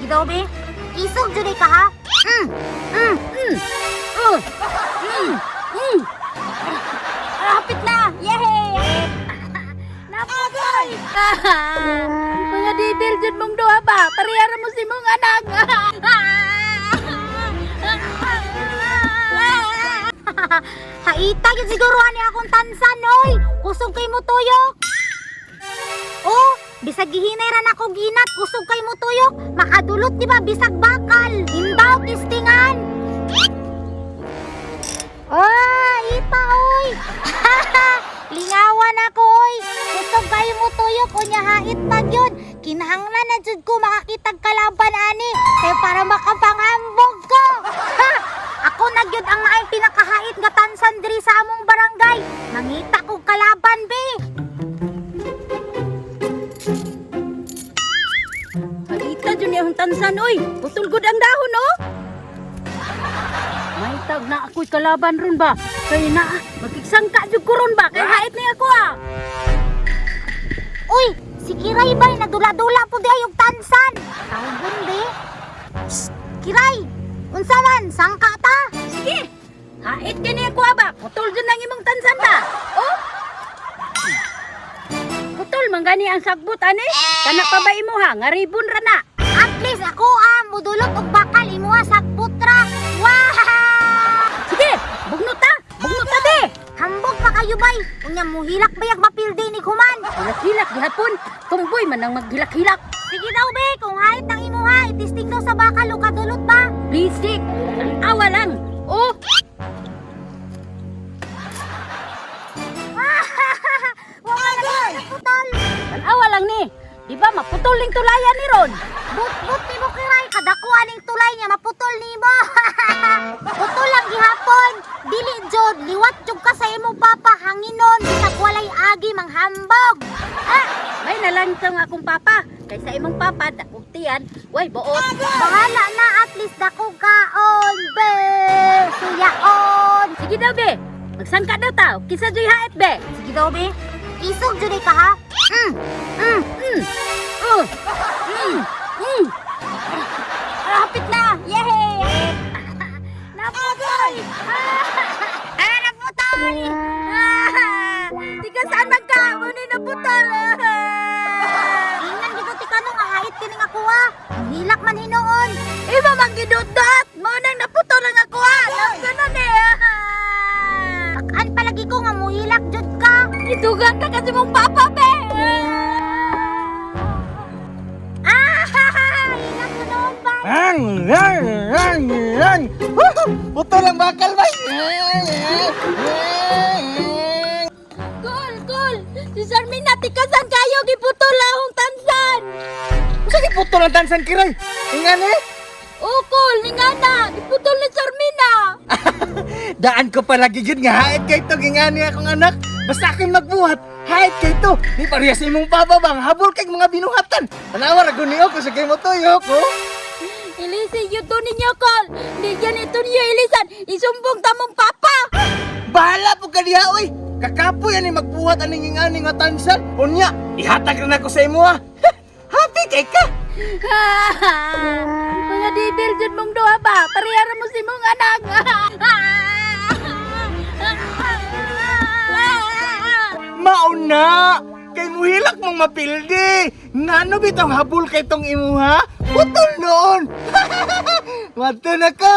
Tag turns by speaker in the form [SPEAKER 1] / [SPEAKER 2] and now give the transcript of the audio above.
[SPEAKER 1] daw, be. Isog jud ka ha. Mm, mm.
[SPEAKER 2] Oh. Mm. Mm.
[SPEAKER 1] Hapit na. Yehey! Naputol!
[SPEAKER 2] Mga detail jud mong duha ba? Parehara mo si mong anak.
[SPEAKER 1] Haita yun siguro ani akong tansan, oy! Kusog kay mo tuyok! Oh, bisag gihinay ra nako ginat, kusog kay mo tuyok. Makadulot di ba bisag bakal? Hindaw tistingan. Ah, ipa oy. Lingawan ako oy. Kusog kayo mo tuyok unya hait pag yun. Kinahanglan na jud ko makakitag kalaban ani kay para makapanghambog ko. Ha! Ako na gyud ang naay pinakahait nga tansan diri sa among barangay. Mangita kog kalaban be.
[SPEAKER 2] Halita jud ni akong tansan oy. Putol gud ang dahon oh. May tag na ako'y kalaban ron ba? Kay na makigsangka jud ko ron ba? Kay hait ni ako ah.
[SPEAKER 1] Uy, si Kiray bay nagdula-dula po di ay og tansan. Tawgon be. Psst, Kiray, unsa man sangka ta?
[SPEAKER 2] Sige. Hait kini ako ah ba? Putol jud nang imong tansan ba? Oh. Putol man gani ang sagbot ani. Kana pa ba imo ha? Nga ribon ra na.
[SPEAKER 1] At least ako ah, mudulot og bakal imuha sa putra. Wah!
[SPEAKER 2] Sige, bugnot ta. Bugnot ta be.
[SPEAKER 1] Hambog pa kayo bay. Unya muhilak bayag mapildi ni Kuman.
[SPEAKER 2] Hilak-hilak gihapon. Tumboy man ang maghilak-hilak.
[SPEAKER 1] Sige daw be, kung hait ang imuha, itisting daw sa bakal o kadulot ba?
[SPEAKER 2] Bisik. Ang awa lang. Oh,
[SPEAKER 1] Wala na putol.
[SPEAKER 2] Tanawa lang ni. Di ba maputol ning tulayan ni ron?
[SPEAKER 1] But-but ni mo kiray, kadako aning tulay niya, maputol nimo. Putol lang gihapon. Dili jud, liwat jud ka sa imong papa hanginon bisag walay agi manghambog.
[SPEAKER 2] Ah, may nalang tong akong papa. Kaysa imong papa, dakog tiyan, way buot.
[SPEAKER 1] Bahala na at least dako kaon be. Suyaon.
[SPEAKER 2] Sige daw be. Magsangka daw ta. Kisa joy haet be.
[SPEAKER 1] Sige daw be. Isog jud ka ha. Mm. Mm.
[SPEAKER 2] Mm. Oh. Mm. Mm.
[SPEAKER 1] Hapit na. Yehey! Naputol. Ah, naputol.
[SPEAKER 2] Ah, Tika saan man ka? Mo ni naputol.
[SPEAKER 1] Ingnan gid ti kanong ahait kini nga kuha. Hilak man hinuon.
[SPEAKER 2] Ima man gidudot. Mo nang naputol ang ako ah. Nagsunan eh.
[SPEAKER 1] Takan palagi ko nga muhilak jud ka.
[SPEAKER 2] Itugan ta kasi mong papa be.
[SPEAKER 1] Ah! Hilak ko noon ba?
[SPEAKER 3] Ang, ang, ang, ang. Woohoo! Putol ang bakal bay.
[SPEAKER 2] Kol, kol. Si Sarmina tikasan kayo giputol ahong tansan.
[SPEAKER 3] Unsa kay putol ang tansan kiray? Ingan eh.
[SPEAKER 2] O kol, ni nga na, giputol ni Sarmina.
[SPEAKER 3] Daan ko palagi gyud nga hait kay to gingani akong anak. Basta aking magbuhat, hait kay to. Di parehas imong papa bang habol kay mga binuhatan. Tanawa ra gud niyo ko sa kay mo tuyok ko.
[SPEAKER 2] Ilisi yun to ninyo kol. Di yan ito niyo ilisan. Isumbong tamong papa.
[SPEAKER 3] Bahala po ka diha oy. Kakapoy ani magbuhat aning ingani nga tansan. Unya, ihatag ra nako sa imo ha. Happy kay ka.
[SPEAKER 2] Mga detail jud mong duha ba? Parehara mo si mong anak.
[SPEAKER 3] Mauna! Kay muhilak mong mapildi! Ngano bitong habol kay tong imuha? Putol noon! Wadto na ka!